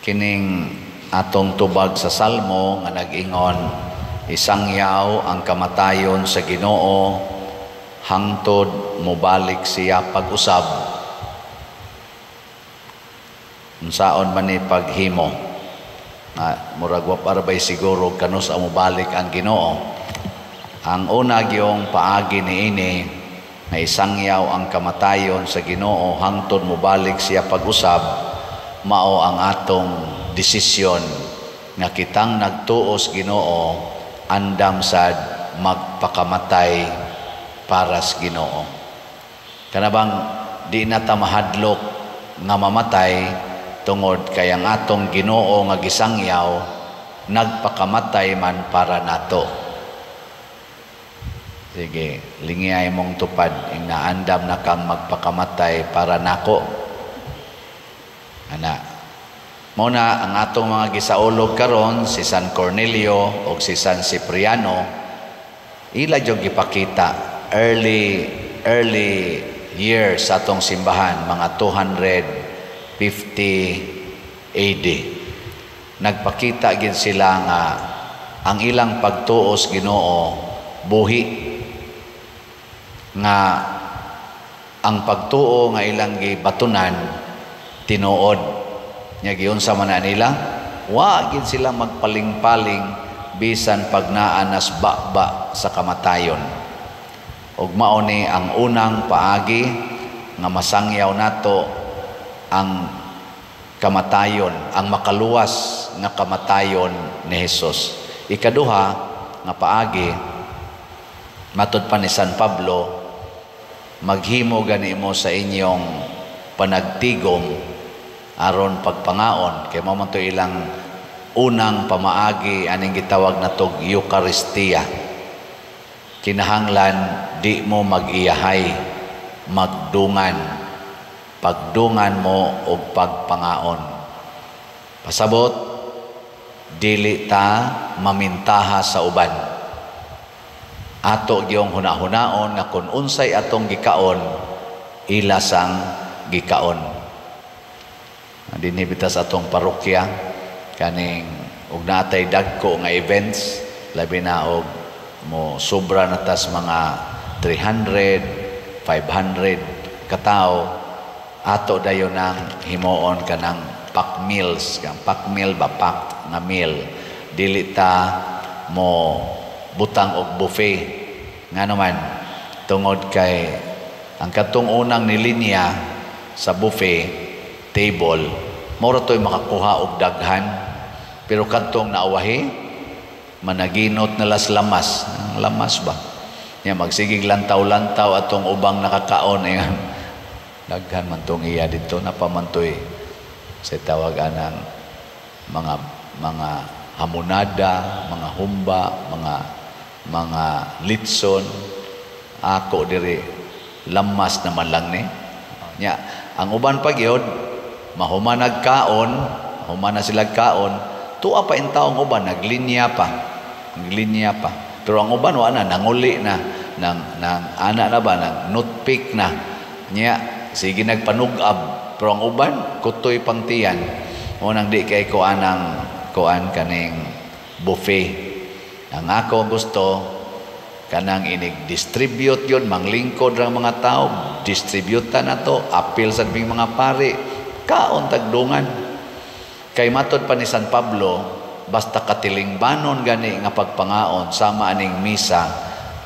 Kining atong tubag sa Salmo nga nag-ingon, "Isangyaw ang kamatayon sa Ginoo hangtod mobalik siya pag-usab." Unsaon man ni paghimo? Nga murag wa pa ra bay siguro kanus-a mobalik ang Ginoo. Ang una gyung paagi niini nga isangyaw ang kamatayon sa Ginoo hangtod mobalik siya pag-usab, mao ang atong desisyon nga kitang nagtuos Ginoo andam sad magpakamatay para sa Ginoo. Kana bang di na ta mahadlok nga mamatay tungod kay ang atong Ginoo nga gisangyaw nagpakamatay man para nato. Sige, lingiyay mong tupad, ing naandam na kang magpakamatay para nako. Ana. Mao na ang atong mga gisaulog karon, si San Cornelio o si San Cipriano, ila jud gipakita early early years sa atong simbahan, mga 250 AD. Nagpakita gid sila nga ang ilang pagtuos Ginoo buhi, nga ang pagtuo nga ilang gibatunan tinuod. Nya giunsa man na nila? Wa gid sila magpaling-paling bisan pag naa nas baba sa kamatayon. Ug mao ni ang unang paagi nga masangyaw nato ang kamatayon, ang makaluwas nga kamatayon ni Hesus. Ikaduha nga paagi, matud pa ni San Pablo, maghimo gani mo sa inyong panagtigom aron pagpangaon, kay mao man to ilang unang pamaagi aning gitawag natog Eucharistia. Kinahanglan di mo mag-iyahay, magdungan, pagdungan mo og pagpangaon. Pasabot, dili ta mamintaha sa uban. Ato gyung hunahunaon nga kun unsay atong gikaon, ila sang gikaon. Dinhi bitaw sa atong parokya, kaning og natay dagko nga events, labi na og mo sobra na tas mga 300, 500 katao, ato dayon ang himuon kanang pack meals, kang pack meal ba, pack nga meal. Dili ta mo butang og buffet. Ngano man? Tungod kay ang katong unang nilinya sa buffet table, mao ra to'y makakuha og daghan, pero kadtong naawahi managinot na las lamas. Ang lamas ba nya magsigig lantaw-lantaw atong ubang nakakaon, eh, daghan man tong iya dito, napamantoy sa tawag anang mga hamonada, mga humba, mga litson. Ako diri lamas naman lang ni. Nya ang uban pa gyud mahuman nagkaon, human na sila kaon, tuwa pa in taong uban naglinya pa, naglinya pa. Pero ang uban wa na, nanguli na, nang ana na ba, nang nutpick na. Nya sige nagpanugab, pero ang uban kutoy pang tiyan. Mo nang di kay ko anang kuan kaning buffet. Ang ako gusto kanang inig distribute yun, manglingkod ra mga tao, distribute na to, apil sa mga pari, kaon tagdungan. Kay matod pa ni San Pablo, basta katilingbanon gani nga pagpangaon sama aning misa,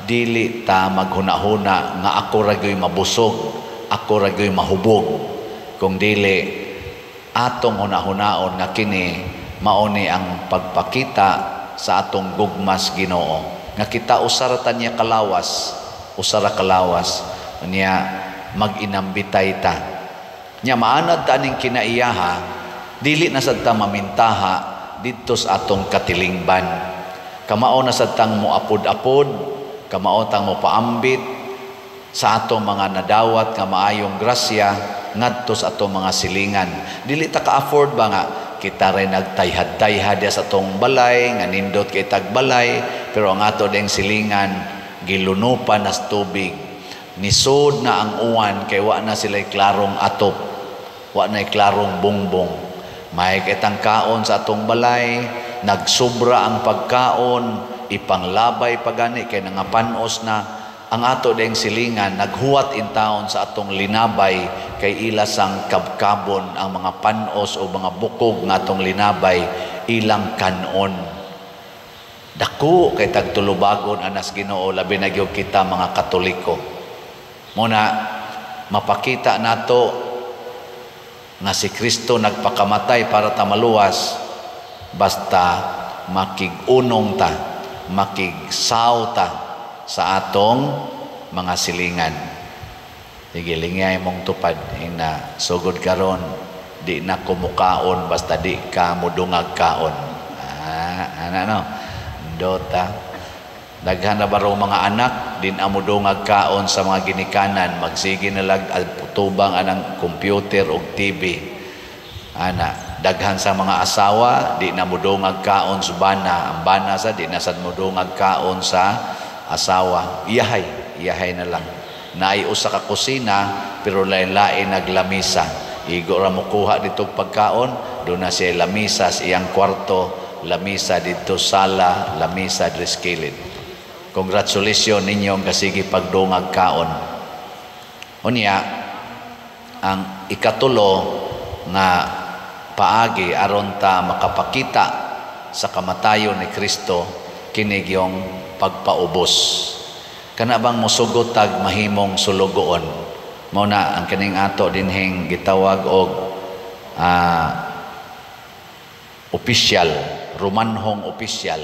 dili ta maghuna-huna nga ako ra gyoy mabusog, ako ra gyoy mahubog. Kung dili, atong hunahunaon nga kini mao ni ang pagpakita sa atong gugmas Ginoo, nga kita usa ra ta niya kalawas, usa ra kalawas niya, mag-inambitay ta. Nya maanad ta aning kinaiyaha, dili na sad ta mamintaha didto sa atong katilingban. Kamao na sad tang moapod-apod, kamao tang mopaambit sa atong mga nadawat nga maayong grasya ngadto sa atong mga silingan. Dili ta ka-afford ba nga kita rin nagtayhad-tayhad sa atong balay, nga nindot kay tagbalay, pero ang ato ding silingan gilunupan nas tubig. Nisod na ang uwan kay wa na sila'y klarong atop, wa na'y klarong bongbong. May kitang kaon sa atong balay, nagsubra ang pagkaon, ipanglabay pagani kay nangapanos na ang ato deng silingan, naghuwat in taon sa atong linabay kay ila sang kabkabon ang mga panos o mga bukog nga atong linabay, ilang kanon. Dako kay tagtulubagon anas Ginoo, labi na gyud kita mga Katoliko. Muna mapakita nato nga si Kristo nagpakamatay para ta maluwas basta makig-unong ta, makigsaw ta sa atong mga silingan. Sige, lingay mong tupad ina, sugod karon di na kumukaon basta di ka mudungag kaon. Ah, ana no. Dota. Daghan na baro mga anak din amudungag kaon sa mga ginikanan, magsige na lag tubang anang computer og TV. Ana, daghan sa mga asawa di na mudungag kaon sa bana, ang bana sa di na sad mudungag kaon sa asawa. Iyahay, iyahay na lang. Naay usa ka kusina pero lain-lain naglamisa. Igo ra mo kuha dito pagkaon, do na siya lamisa sa iyang kwarto, lamisa dito sala, lamisa diri sa kilid. Congratulations ninyong kasigi pagdungag kaon. Unya, ang ikatulo nga paagi aron ta makapakita sa kamatayon ni Kristo, kini gyung pagpaubos. Kana bang musugot tag mahimong sulugoon? Mao na ang kining ato dinhing gitawag og opisyal, Romanhong opisyal,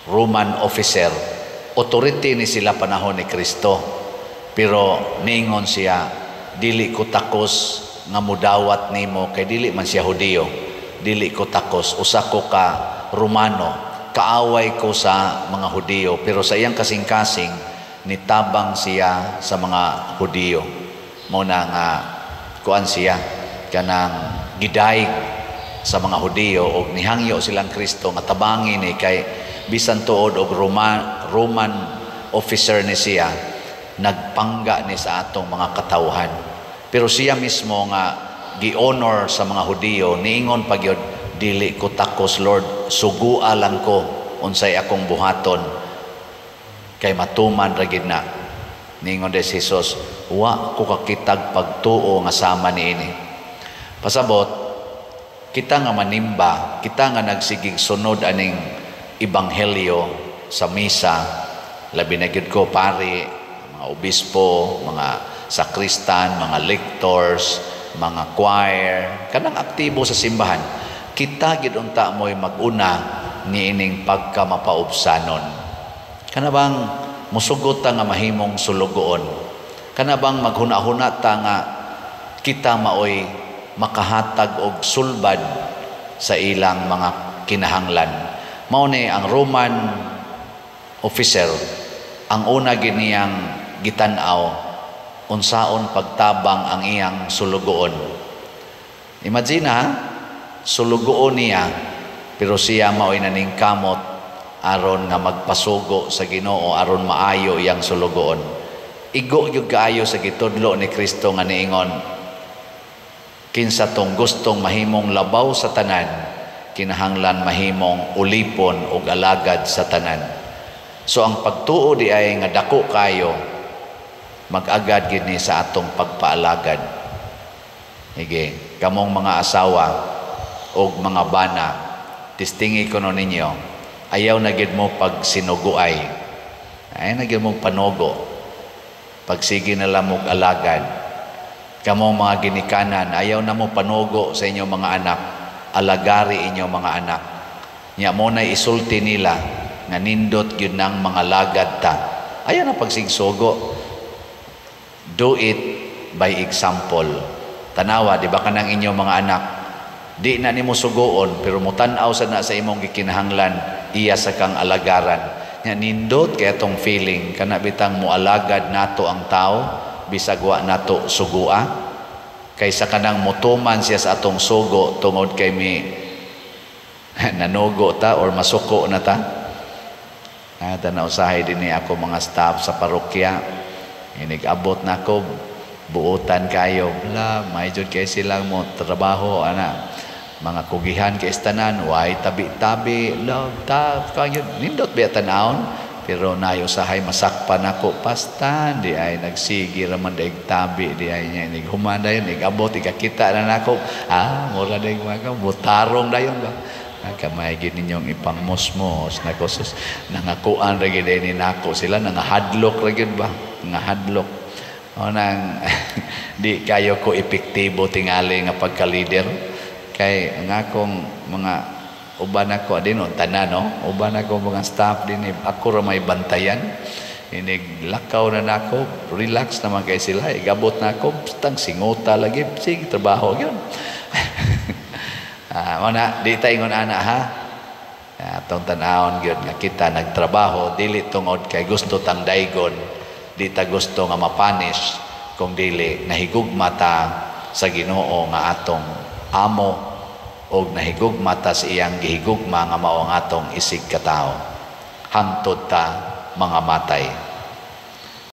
Roman officer. Authority ni sila panahon ni Kristo. Pero niingon siya, "Dili ko takos nga mudawat nimo," kay dili man siya Hudiyo. "Dili ko takos, usa ko ka Romano, kaaway ko sa mga Hudiyo." Pero sa iyang kasing-kasing, nitabang siya sa mga Hudiyo. Mao na nga kuan siya, kanang gidayeg sa mga Hudiyo og nihangyo silang Kristo nga tabangi ni kay bisan tuod og Roman officer ni siya, nagpangga ni sa atong mga katawhan. Pero siya mismo nga gi-honor sa mga Hudiyo, niingon pa gyud, "Dili ko takos, Lord, sugua lang ko unsay akong buhaton kay matuman ra gid na." Niingon des Jesus, "Wa ko kakitag pagtuo nga sama niini." Pasabot, kita nga manimba, kita nga nagsigig sunod aning ebanghelyo sa misa, labi na gyud ko pari, mga obispo, mga sakristan, mga lectors, mga choir, kanang aktibo sa simbahan, kita gid unta mo'y mag-una niining pagkamapaubsanon. Kana bang musugot ta nga mahimong sulugoon? Kana bang maghuna-huna ta nga kita maoy makahatag og sulbad sa ilang mga kinahanglan? Mao ni ang Roman officer, ang una giniyang gitan-aw, unsaon pagtabang ang iyang sulugoon. Imagine ha, sulugoon niya pero siya mao'y naningkamot aron nga magpasugo sa Ginoo aron maayo iyang sulugoon. Igo gyud kaayo sa gitudlo ni Kristo nga niingon, kinsa tong gustong mahimong labaw sa tanan, kinahanglan mahimong ulipon ug alagad sa tanan. So ang pagtuo di ay nga dako kayo, mag-agad gid ni sa atong pagpaalagad. Sige, kamong mga asawa og mga bana, testingi kuno ninyo, ayaw na gid mo pag sinuguay. Ayaw na gid mo panugo. Pagsige na lang mo alagad. Kamong mga ginikanan, ayaw na mo panugo sa inyong mga anak. Alagari inyong mga anak. Nya mo na isulti nila nga nindot gyud nang mga lagad ta. Ayaw na pagsigsugo. Do it by example. Tanawa, di ba kanang inyong mga anak, di na nimo sugoon pero mutan-aw sa na sa imong gikinahanglan, iya sa kang alagaran. Nya nindot kay atong feeling kana bitang moalagad nato ang tao bisag wa nato sugua, kaysa kanang motuman siya sa atong sugo tungod kay mi nanugo ta or masuko na ta. Tanaw usahay din ni ako mga staff sa parokya. Inig-abot na ako, Buotan kayo bla, may jud kay silang mo trabaho ana, mga kugihan kay tanan, way tabi-tabi, love tap kayo, nindot biya tan-awon. Pero naay usahay masakpan ako pastan di ay nagsigi ra man daig tabi di ay niya, nig human dayon, nig abot, ikakita na nako, ah, mura day mga butarong dayon ba. Kamay gid ninyong ipangmusmos nako, sus, nangakuan ra gid ni nako sila, nangahadlok ra gyud ba, nangahadlok o nang di kayo ko epektibo tingali nga pagka-leader. Kay ang akong mga uban ako din, no, tanan, no, uban ako mga staff din, ako ra may bantayan. Inig lakaw na nako, relax naman kay sila. Igabot na ako, tang singota lagi, sige trabaho yun. Ah, mo na di ta ingon ana ha. Atong tan-awon gyud nga kita nagtrabaho dili tungod kay gusto tang daygon, di ta gusto nga mapunish, kung dili nahigugma ta sa Ginoo nga atong amo og nahigugma ta sa iyang gihigugma nga mao ang atong isig katawo hangtod ta mga matay.